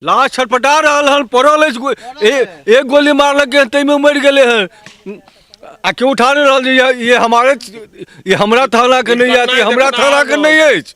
लाश छटपटा रहल हन, पड़ल अछि। एक गोली मारलक हन, ताहिमे मरि गेलै हन आ केओ उठा नहि रहल जे ये हमारे, ये हमरा थाना के नहि आयत, ये हमरा थाना के नहि अछि।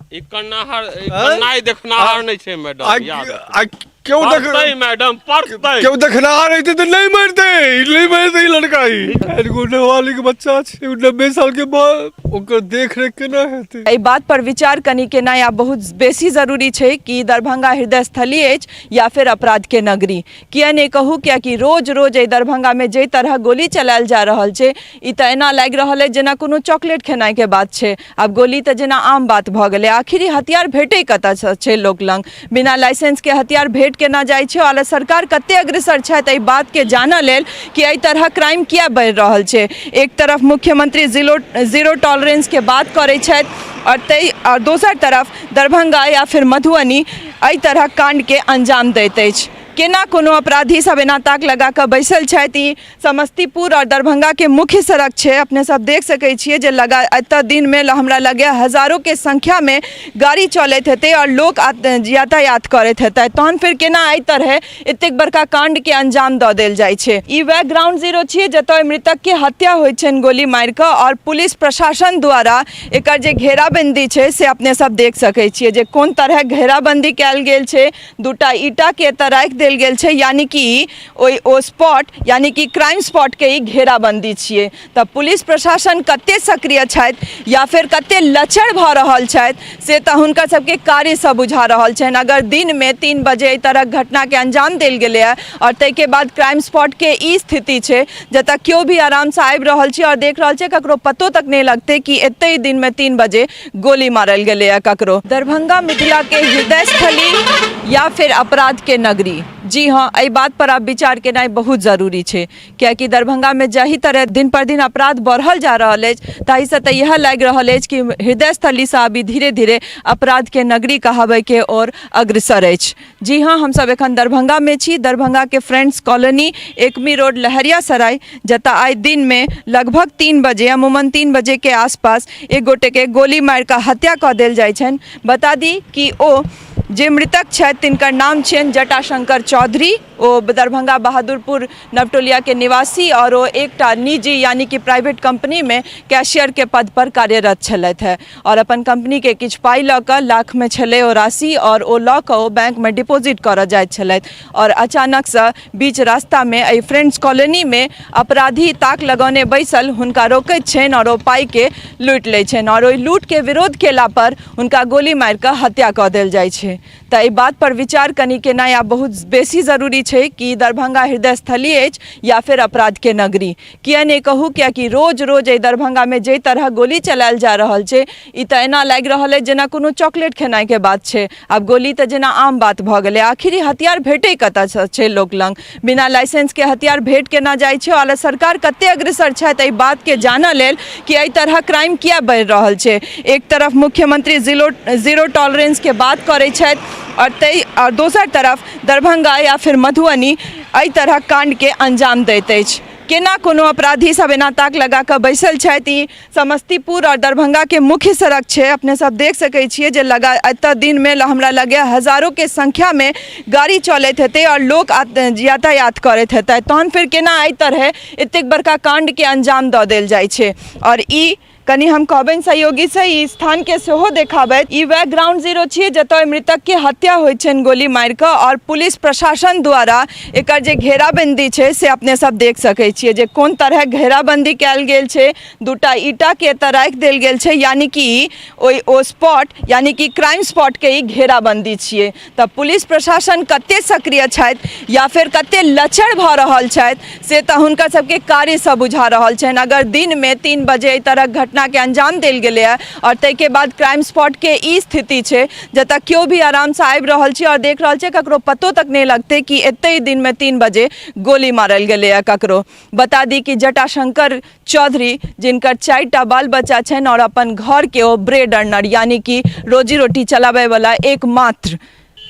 ई कन्नाहर, ई कन्नाइ देखनाहर नहि छै मैडम, याद आ केओ देख पड़तै मैडम, पड़तै। केओ देखनाहर रहितै तऽ नहि मरितै, नहि मरितै ई लड़का। ई चारि गो नाबालिग बच्चा छै, 90 साल के बाद ओकर देख रेख केना हेतै? एहि बात पर विचार कनि केनाइ आब बहुत बेसी जरूरी छै कि दरभंगा हृदय स्थली अछि या फेर अपराध के नगरी। किए नहि कहू, कियाकि रोज रोज एहि दरभंगामे जाहि तरह गोली चलायल जा रहल छै, ई तऽ एना लागि रहल अछि जेना कोनो चॉकलेट खेनाइके बात छै। आब गोली तऽ जेना आम बात भऽ गेलै। आखिर ई हथियार भेटै कतऽसँ छै लोक लग? बिना लाइसेंसके हथियार भेट केना जाइ छै? आओर सरकार कते अग्रसर छथि एहि बातके जानऽ लेल कि एहि तरह क्राइम किया बढ़ि रहल छै? एक तरफ मुख्यमंत्री जीरो टॉलरेंसके बात करै छथि आओर ताहि आओर दोसर तरफ दरभंगा या फिर मधुबनी एहि तरहक काण्डके अंजाम दैत अछि। केना कोनो अपराधी सब एना ताक लगा कऽ बैसल छथि? ई समस्तीपुर आओर दरभंगाके मुख्य सड़क छै। अपने सब देख सकै छियै जे लगा एतऽ दिनमे हमरा लगैए हजारोके संख्यामे गाड़ी चलैत हेतै आओर लोक यातायात करैत हेतै, तहन फेर केना एहि तरहे एतेक बड़का काण्डके अंजाम दऽ देल जाइ छै? ई वएह ग्राउंड जीरो छियै जतऽ मृतकके हत्या होइ छनि गोली मारि कऽ आओर पुलिस प्रशासन द्वारा एकर जे घेराबंदी छै से अपने सब देख सकै छियै जे कोन तरह घेराबंदी कयल गेल छै। दूटा ईंटाके एतऽ राखि देल गेल छै, यानी कि ओहि ओ स्पॉट, यानी कि क्राइम स्पॉटके ई घेराबंदी छियै। तऽ पुलिस प्रशासन कते सक्रिय छथि या फेर कते लचर भऽ रहल छथि, से तऽ हुनकर सबके कार्यसँ बुझा रहल छनि। अगर दिनमे 3 बजे एहि तरहक घटनाके अंजाम देल गेलैए आओर ताहिके बाद क्राइम स्पॉटके ई स्थिति छै जतऽ केओ भी आरामसँ आबि रहल छै आओर देख रहल छै, ककरो पतो तक नहि लगतै कि एतहि दिनमे 3 बजे गोली मारल गेलैए ककरो। दरभंगा मिथिलाके हृदय स्थली या फिर अपराधके नगरी? जी हाँ, एहि बात पर आब विचार केनाइ बहुत जरूरी छै, कियाकि दरभंगामे जाहि तरह दिन पर दिन अपराध बढ़ल जा रहल अछि, ताहिसँ तऽ इएह लागि रहल अछि कि हृदय स्थलीसँ अभी धीरे धीरे अपराधके नगरी कहाबैके ओर अग्रसर अछि। जी हाँ, हमसब एखन दरभंगामे छी, दरभंगाके friends colony, Ekmi road, Laheriasarai, जतऽ आइ दिनमे लगभग 3 बजे, अमूमन 3 बजेके आसपास एक गोटेके गोली मारिकऽ हत्या कऽ देल जाइ छनि। बता दी कि ओ जे मृतक छथि तिनकर नाम छियनि जटाशंकर चौधरी। ओ दरभंगा बहादुरपुर नवटोलियाके निवासी आओर ओ एकटा निजी यानी कि प्राइवेट कंपनीमे कैशियरके पद पर कार्यरत छलथि हेँ आओर अपन कंपनीके किछु पाइ लऽ कऽ, लाखमे छलै ओ राशि, आओर ओ लऽ कऽ ओ बैंकमे डिपॉजिट करऽ जाइत छलथि आओर अचानकसँ बीच रास्तामे एहि फ्रेंड्स कॉलोनीमे अपराधी ताक लगौने बैसल हुनका रोकैत छनि आओर ओ पाइके लूटि लै छनि आओर ओहि लूटके विरोध केला पर हुनका गोली मारि कऽ हत्या कऽ देल जाइ छै। तऽ एहि बात पर विचार कनि केनाइ आब बहुत बेसी जरूरी छै कि दरभंगा हृदय स्थली अछि या फेर अपराधके नगरी। किए नहि कहू, कियाकि रोज रोज एहि दरभंगामे जाहि तरह गोली चलायल जा रहल छै, ई तऽ एना लागि रहल अछि जेना कोनो चॉकलेट खेनाइके बात छै। आब गोली तऽ जेना आम बात भऽ गेलै। आखिर ई हथियार भेटै कतऽसँ छै लोक लग? बिना लाइसेंसके हथियार भेट केना जाइ छै? आओर सरकार कते अग्रसर छथि एहि बातके जानऽ लेल कि एहि तरह क्राइम किया बढ़ि रहल छै? एक तरफ मुख्यमंत्री जीरो टॉलरेंसके बात करै छथि आओर ताहि आओर दोसर तरफ दरभंगा या फिर मधुबनी एहि तरहक काण्डके अंजाम दैत अछि। केना कोनो अपराधी सब एना ताक लगा कऽ बैसल छथि? ई समस्तीपुर आओर दरभंगाके मुख्य सड़क छै। अपने सब देख सकै छियै जे लगा एतऽ दिनमे हमरा लगैए हजारोके संख्यामे गाड़ी चलैत हेतै आओर लोक यातायात करैत हेतै, तहन फेर केना एहि तरहे एतेक बड़का काण्डके अंजाम दऽ देल जाइ छै? आओर ई कनि हम कहबनि सहयोगीसँ ई स्थानके सेहो देखाबथि। ई वएह ग्राउंड जीरो छियै जतऽ मृतकके हत्या होइ छनि गोली मारि कऽ आओर पुलिस प्रशासन द्वारा एकर जे घेराबंदी छै से अपने सब देख सकै छियै जे कोन तरह घेराबंदी कयल गेल छै। दूटा ईंटाके एतऽ राखि देल गेल छै, यानी कि ओहि ओ स्पॉट, यानी कि क्राइम स्पॉटके ई घेराबंदी छियै। तऽ पुलिस प्रशासन कते सक्रिय छथि या फेर कते लचर भऽ रहल छथि, से तऽ हुनकर सबके कार्यसँ बुझा रहल छनि। अगर दिनमे 3 बजे एहि तरहक घटनाके अंजाम देल गेलैए आओर ताहिके बाद क्राइम स्पॉटके ई स्थिति छै जतऽ केओ भी आरामसँ आबि रहल छै आओर देख रहल छै, ककरो पतो तक नहि लगतै कि एतहि दिनमे 3 बजे गोली मारल गेलैए ककरो। बता दी कि जटाशंकर चौधरी, जिनकर 4टा बाल बच्चा छनि आओर अपन घरके ओ ब्रेड अर्नर यानी कि रोजी रोटी चलाबैवला एकमात्र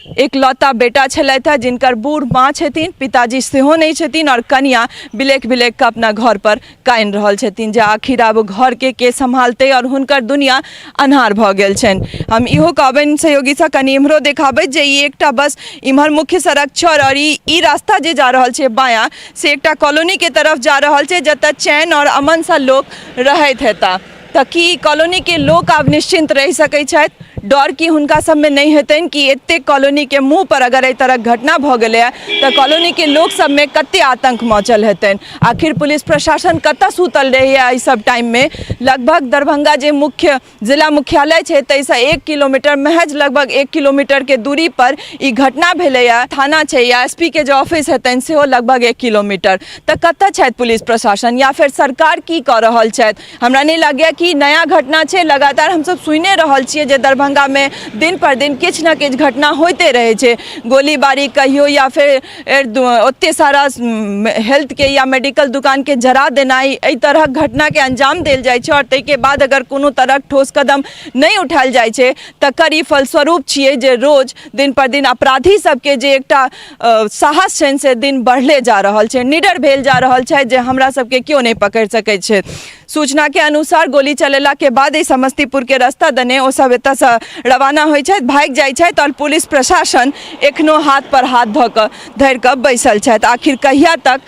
एकलौता बेटा छलथि हेँ, जिनकर बूढ़ माँ छथिन, पिताजी सेहो नहि छथिन आओर कनिया बिलखि बिलखि कऽ अपना घरपर कानि रहल छथिन जे आखिर आब घरके के सम्हालतै आओर हुनकर दुनिया अन्हार भऽ गेल छनि। हम इहो कहबनि सहयोगीसँ कनि इम्हरो देखाबैत जे ई एकटा बस इम्हर मुख्य सड़क छै आओर ई रास्ता जे जा रहल छै बायाँ, से एकटा कॉलोनीके तरफ जा रहल छै जतऽ चैन आओर अमनसँ लोक रहैत हेता। तऽ की कॉलोनीके लोक आब निश्चिन्त रहि सकै छथि? डर की हुनका सबमे नहि हेतनि कि एतेक कॉलोनीके मुँह पर अगर एहि तरहक घटना भऽ गेलैए तऽ कॉलोनीके लोक सबमे कते आतंक मचल हेतनि? आखिर पुलिस प्रशासन कतऽ सुतल रहैए एहि सब टाइममे? लगभग दरभंगा जे मुख्य जिला मुख्यालय छै ताहिसँ 1 किलोमीटर, महज लगभग 1 किलोमीटरके दूरी पर ई घटना भेलैए। थाना छै या एस पी के जे ऑफिस हेतनि सेहो लगभग 1 किलोमीटर। तऽ कतऽ छथि पुलिस प्रशासन या फेर सरकार की कऽ रहल छथि? हमरा नहि लगैए कि नया घटना छै, लगातार हमसब सुनिए रहल छियै जे दरभंगामे दिन पर दिन किछु ने किछु घटना होइते रहै छै। गोलीबारी कहियौ या फेर ओते सारा हेल्थके या मेडिकल दुकानके जरा देनाइ, एहि तरहक घटनाके अंजाम देल जाइ छै आओर ताहिके बाद अगर कोनो तरहक ठोस कदम नहि उठायल जाइ छै तकर ई फलस्वरूप छियै जे रोज दिन पर दिन अपराधी सबके जे एकटा साहस छनि से दिन बढ़ले जा रहल छै, निडर भेल जा रहल छै जे हमरा सबके केओ नहि पकड़ि सकै छै। सूचना के अनुसार गोली चलेला के बाद एहि समस्तीपुर के रास्ता दने ओ सब एतऽसँ रवाना होइ छथि, भागि जाइ छथि आओर पुलिस प्रशासन एखनो हाथ पर हाथ धऽ कऽ धरि कऽ बैसल छथि। आखिर कहिया तक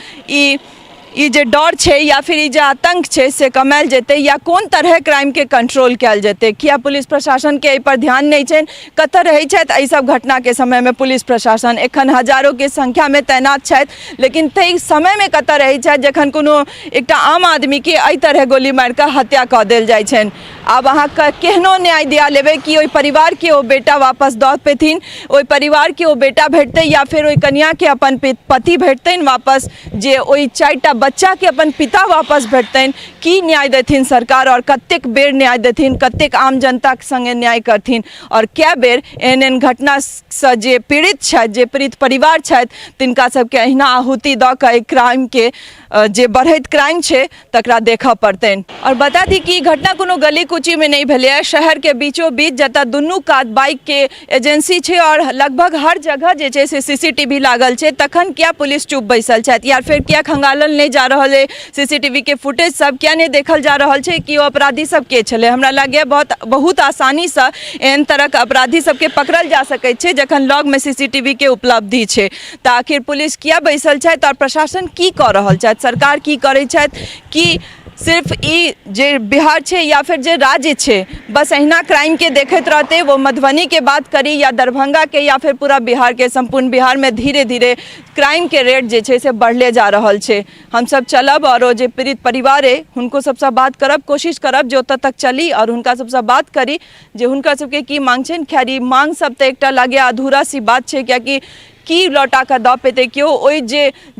ई जे डर छै या फिर ई जे आतंक छै से कमायल जेतै या कोन तरहे क्राइमके कंट्रोल कयल जेतै? किया पुलिस प्रशासनके एहिपर ध्यान नहि छनि? कतऽ रहै छथि एहि सब घटनाके समयमे पुलिस प्रशासन? एखन हजारोके संख्यामे तैनात छथि, लेकिन ताहि समयमे कतऽ रहै छथि जखन कोनो एकटा आम आदमीके एहि तरहे गोली मारिकऽ हत्या कऽ देल जाइ छनि? आब अहाँ केहनो न्याय दिया लेबै कि ओहि परिवारके ओ बेटा वापस दऽ पेथिन, ओहि परिवारके ओ बेटा भेटतै या फेर ओहि कनिआँके अपन पति भेटतनि वापस, जे ओहि 4टा बच्चाके अपन पिता वापस भेटतनि? की न्याय देथिन सरकार आओर कतेक बेर न्याय देथिन? कतेक आम जनताके सङ्गे न्याय करथिन? आओर कए बेर एहन एहन घटनासँ जे पीड़ित छथि, जे पीड़ित परिवार छथि, तिनका सबके अहिना आहुति दऽ कऽ एहि क्राइमके जे बढ़ैत क्राइम छै तकरा देखऽ पड़तनि। आओर बता दी कि ई घटना कोनो गली कूचीमे नहि भेलैए, शहरके बीचो बीच जतऽ दुनू कात बाइकके एजेंसी छै आओर लगभग हर जगह जे छै से सीसीटीवी लागल छै, तखन किया पुलिस चुप बैसल छथि या फेर किया खंगालल नहि जा रहल अइ सीसीटीवीके फुटेज सब? किया नहि देखल जा रहल छै कि ओ अपराधी सब के छलै? हमरा लागैए बहुत आसानीसँ एहन तरहक अपराधी सबके पकड़ल जा सकै छै जखन लगमे सीसीटीवीके उपलब्धि छै। तऽ आखिर पुलिस किया बैसल छथि आओर प्रशासन की कऽ रहल छथि? सरकार की करै छथि? कि सिर्फ ई जे बिहार छै या फिर जे राज्य छै बस अहिना क्राइमके देखैत रहतै? वो मधुबनीके बात करी या दरभंगाके या फिर पूरा बिहारके, सम्पूर्ण बिहारमे धीरे धीरे क्राइमके रेट जे छै से बढ़ले जा रहल छै। हमसब चलब आओर ओ जे पीड़ित परिवार अइ हुनको सबसँ बात करब, कोशिश करब जे ओतऽ तक चली आओर हुनका सबसँ बात करी जे हुनकर सबके की मांग छनि। खैर ई मांग सब तऽ एकटा लागैए अधूरा सी बात छै, कियाकि की लौटा कऽ दऽ पेतै केओ ओहि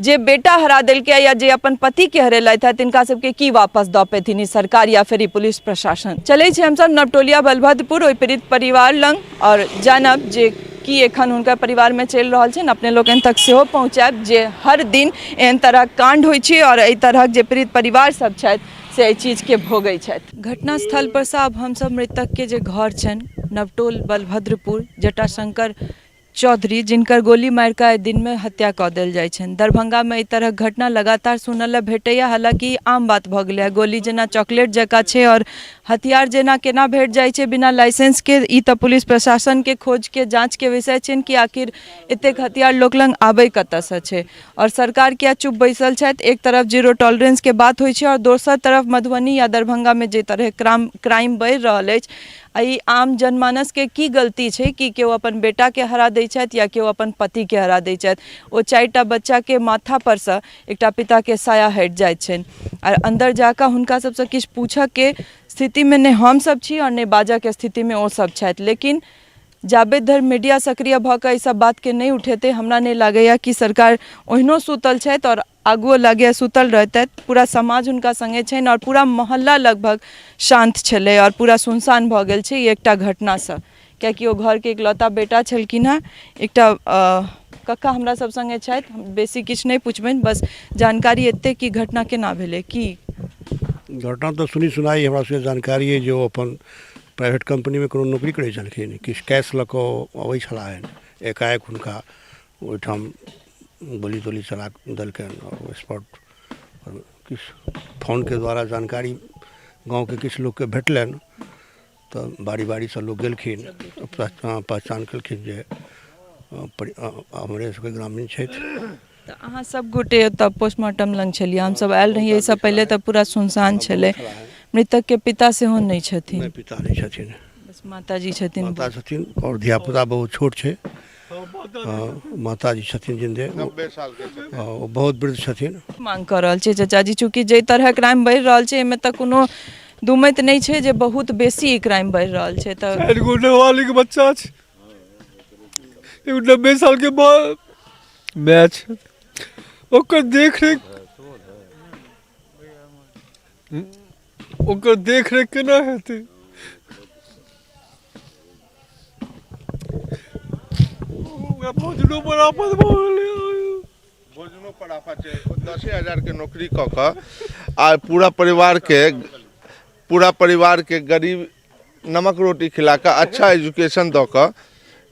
जे बेटा हरा देलकै या जे अपन पतिके हरेलथि हँ तिनका सबके की वापस दऽ पेथिन ई सरकार या फेर ई पुलिस प्रशासन? चलै छी हमसब नवटोलिया बलभद्रपुर ओहि पीड़ित परिवार लग आओर जानब जे की एखन हुनकर परिवारमे चलि रहल छनि। अपने लोकनि तक सेहो पहुँचायब जे हर दिन एहन तरहक काण्ड होइ छै आओर एहि तरहक जे पीड़ित परिवार सब छथि से एहि चीजके भोगै छथि। घटना स्थल पर सँ आब हमसब मृतकके जे घर छनि नवटोल बलभद्रपुर, जटाशंकर चौधरी, जिनकर गोली मारि कऽ आइ दिनमे हत्या कऽ देल जाइ छनि। दरभंगामे एहि तरहक घटना लगातार सुनऽ लए भेटैए, हालाँकि आम बात भऽ गेलैए। गोली जेना चॉकलेट जकाँ छै आओर हथियार जेना केना भेट जाइ छै बिना लाइसेंसके, ई तऽ पुलिस प्रशासनके खोजके जाँचके विषय छनि कि आखिर एतेक हथियार लोक लग आबै कतऽसँ छै आओर सरकार किया चुप बैसल छथि। एक तरफ जीरो टॉलरेंसके बात होइ छै आओर दोसर तरफ मधुबनी या दरभंगामे जे तरहे क्राइम बढ़ि रहल अछि, एहि आम जनमानसके की गलती छै कि केओ अपन बेटाके हरा दै छथि या केओ अपन पतिके हरा दै छथि? ओ 4टा बच्चाके माथा परसँ एकटा पिताके साया हटि जाइत छनि आओर अन्दर जाकऽ हुनका सबसँ किछु पूछऽके स्थितिमे नहि हमसब छी आओर नहि बाजऽके स्थितिमे ओ सब छथि। लेकिन जाबे धरि मीडिया सक्रिय भऽ कऽ एहि सब बातके नहि उठेतै, हमरा नहि लागैए कि सरकार ओहिनो सुतल छथि आओर आगुओ लागैए सुतल रहतथि। पूरा समाज हुनका सङ्गे छनि आओर पूरा मोहल्ला लगभग शान्त छलै आओर पूरा सुनसान भऽ गेल छै ई एकटा घटनासँ, कियाकि ओ घरके एकलौता बेटा छलखिन हेँ। एकटा कक्का हमरा सब सङ्गे छथि, बेसी किछु नहि पुछबनि, बस जानकारी एतेक कि घटना केना भेलै की घटना। तऽ सुनी सुनाई हमरा सबके जानकारी अइ जे ओ अपन प्राइवेट कम्पनीमे कोनो नौकरी करै छलखिन, किछु कैश लऽ कऽ अबै छलाह। एकाएक हुनका ओहिठाम गोली तोली चला देलकनि आओर स्पॉट पर किछु फोनके द्वारा जानकारी गाँवके किछु लोकके भेटलनि तऽ बारी बारीसँ लोक गेलखिन पहचान केलखिन जे हमरे सबके ग्रामीण छथि। तऽ अहाँ सब गोटे ओतऽ पोस्टमार्टम लग छलियै, हमसब आयल रहियै एहिसँ पहिले तऽ पूरा सुनसान छलै। मृतकके पिता सेहो नहि छथिन? नहि, पिता नहि छथिन, बस माताजी छथिन। माता छथिन आओर धियापुता बहुत छोट छै। माताजी छथिन जिन्दे, 90 साल के छथिन। ओ बहुत वृद्ध छथिन। मांग कऽ रहल छै चाचाजी, चूँकि जाहि तरह क्राइम बढ़ि रहल छै एहिमे तऽ कोनो दुमति नहि छै जे बहुत बेसी क्राइम बढ़ि रहल छै। तऽ 4 गो नाबालिग बच्चा छै, एगो 90 सालके माय छै, ओकर देखरेख ओकर देखरेख केना हेतै? ओकरा भोजनो पर आफत भऽ गेलै। भोजनो पर आफत छै। 10,000 के नौकरी कऽ कऽ आ पूरा परिवारके गरीब नमक रोटी खिला कऽ, अच्छा एजुकेशन दऽ कऽ,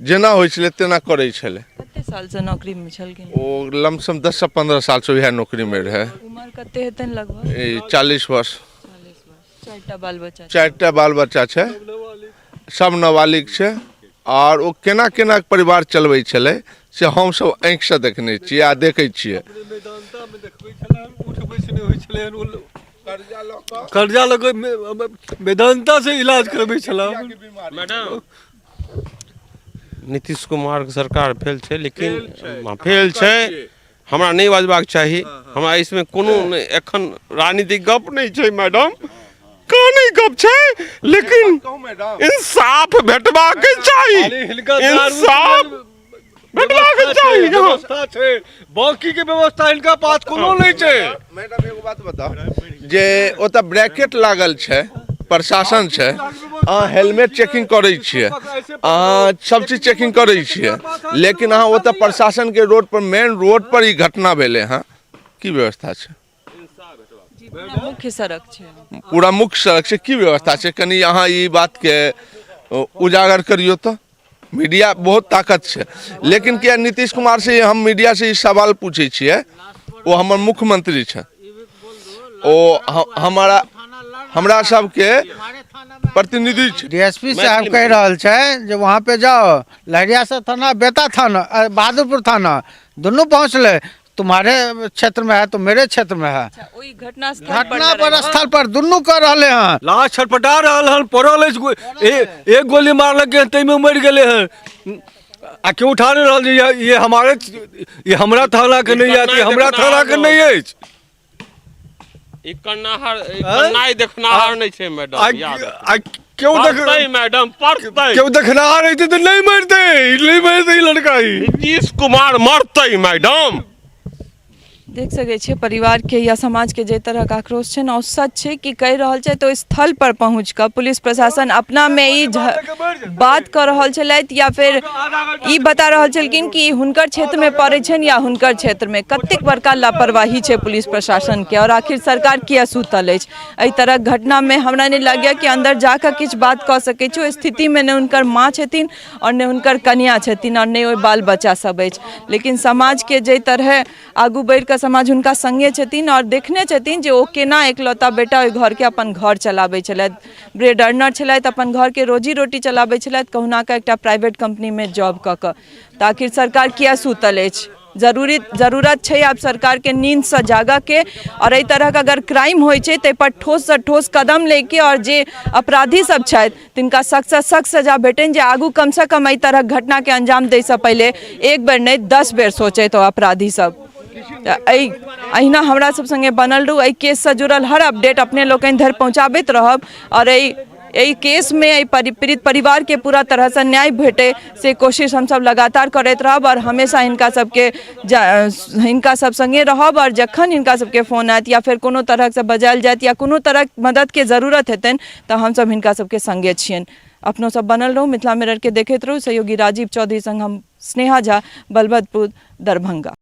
जेना होइ छलै तेना करै छलै। कते सालसँ नौकरीमे छलखिन? ओ लमसम 10 सँ 15 सालसँ उएह नौकरीमे रहै। उमर कते हेतनि लगभग? ई 40 वर्ष। 40 वर्ष। चारिटा बाल बच्चा छै? चारिटा बाल बच्चा छै, सब नाबालिग छै। आओर ओ केना केना परिवार चलबै छलै से हमसभ आँखिसँ देखने छियै आ देखै छियै। अपने मेदांतामे देखबै छलै, उठ बैस नहि होइ छलै हन। ओ कर्जा लऽ कऽ मेदांता से इलाज करबै छलै। मैडम, नीतीश कुमारके सरकार फेल छै, लेकिन फेल छै, हमरा नहि बजबाक चाही। हमरा इसमे कोनो नहि, एखन राजनीतिक गप नहि छै मैडम, कानै गप छै, लेकिन इंसाफ भेटबाक चाही। खाली हिनका दारू इंसाफ भेटबाक चाही। हँ। व्यवस्था छै, बाकी के व्यवस्था हिनका पास कोनो नहि छै। मैडम, एगो बात बताउ जे ओतऽ ब्रैकेट लागल छै, प्रशासन छै, अहाँ हेलमेट चेकिंग करै छियै, अहाँ सब चीज चेकिंग करै छियै, लेकिन अहाँ ओतऽ प्रशासनके रोड पर, मेन रोड पर ई घटना भेलै हँ, की व्यवस्था छै? जी, पूरा मुख्य सड़क छै। पूरा मुख्य सड़क छै, की व्यवस्था छै? कनि अहाँ ई बातके उजागर करियौ। तऽ मीडिया बहुत ताकत छै, लेकिन किया नीतीश कुमार से हम मीडिया से ई सवाल पूछै छियै? ओ हमर मुख्यमंत्री छै, ओ हमारा हमरा सबके प्रतिनिधि छै। डीएसपी साहब कहि रहल छै जे वहाँ पे जाओ। लहरियासराय थाना, बेता थाना, बहादुरपुर थाना दुनू पहुँचले। तुम्हारे क्षेत्र में है तो मेरे क्षेत्र में है। अच्छा, ओहि घटना स्थल पर घटना पर स्थल पर दुनू कर रहले हैं। लाश छटपटा रहल हन, पड़ल अछि। एक गोली मारलक हन, ताहिमे मरि गेलै हन आ केओ उठा नहि रहल जे ये हमारे ये हमरा थाना के नहि आयत, ये हमरा थाना के नहि अछि। ई कन्नाहर ई कन्नाइ देखनाहर नहि छै मैडम। आ याद आ केओ देख पड़तै मैडम, पड़तै। केओ देखनाहार रहितै तऽ नहि मरितै, नहि मरितै ई लड़का ई। नीतीश कुमार मरतै मैडम। देख सकै छियै परिवारके या समाजके जाहि तरहक आक्रोश छै ने, ओ सच छै कि कहि रहल छै तऽ ओहि स्थल पर पहुँच कऽ पुलिस प्रशासन अपनामे ई बात कऽ रहल छलथि या फेर ई बता रहल छलखिन कि हुनकर क्षेत्रमे पड़ै छनि या हुनकर क्षेत्रमे। कतेक बड़का लापरवाही छै पुलिस प्रशासनके आओर आखिर सरकार किया सुतल अछि एहि तरहक घटनामे? हमरा नहि लागैए कि अन्दर जाकऽ किछु बात कऽ सकै छी। ओहि स्थितिमे नहि हुनकर माँ छथिन आओर नहि हुनकर कनिया छथिन आओर नहि ओहि बाल बच्चा सब अछि, लेकिन समाजके जाहि तरहे आगू बढ़ि कऽ समाज हुनका सङ्गे छथिन आओर देखने छथिन जे ओ केना एकलौता बेटा ओहि घरके अपन घर चलाबै छलथि, ब्रेड अर्नर छलथि, अपन घरके रोजी रोटी चलाबै छलथि कहुना कऽ एकटा प्राइवेट कम्पनीमे जॉब कऽ कऽ। तऽ आखिर सरकार किया सुतल अछि? जरूरी जरूरत छै आब सरकारके नींदसँ जागऽके आओर एहि तरहक अगर क्राइम होइ छै ताहिपर ठोससँ ठोस कदम लैके आओर जे अपराधी सब छथि तिनका सख्तसँ सख्त सजा भेटनि, जे आगू कमसँ कम एहि तरहक घटनाके अंजाम दैसँ पहिले एक बेर नहि 10 बेर सोचैत ओ अपराधी सब। तऽ एहि अहिना हमरा सब सङ्गे बनल रहू। एहि केससँ जुड़ल हर अपडेट अपने लोकनि धरि पहुँचाबैत रहब आओर एहि एहि केसमे एहि पीड़ित परिवारके पूरा तरहसँ न्याय भेटै से कोशिश हमसब लगातार करैत रहब आओर हमेशा हिनका सबके हिनका सब सङ्गे रहब। आओर जखन हिनका सबके फोन आयत या फेर कोनो तरहसँ बजायल जायत या कोनो तरहक मददके जरूरत हेतनि तऽ हमसब हिनका सबके सङ्गे छियनि। अपनो सब बनल रहू, मिथिला मिररके देखैत रहू। सहयोगी राजीव चौधरी संग हम स्नेहा झा, बलभद्रपुर, दरभंगा।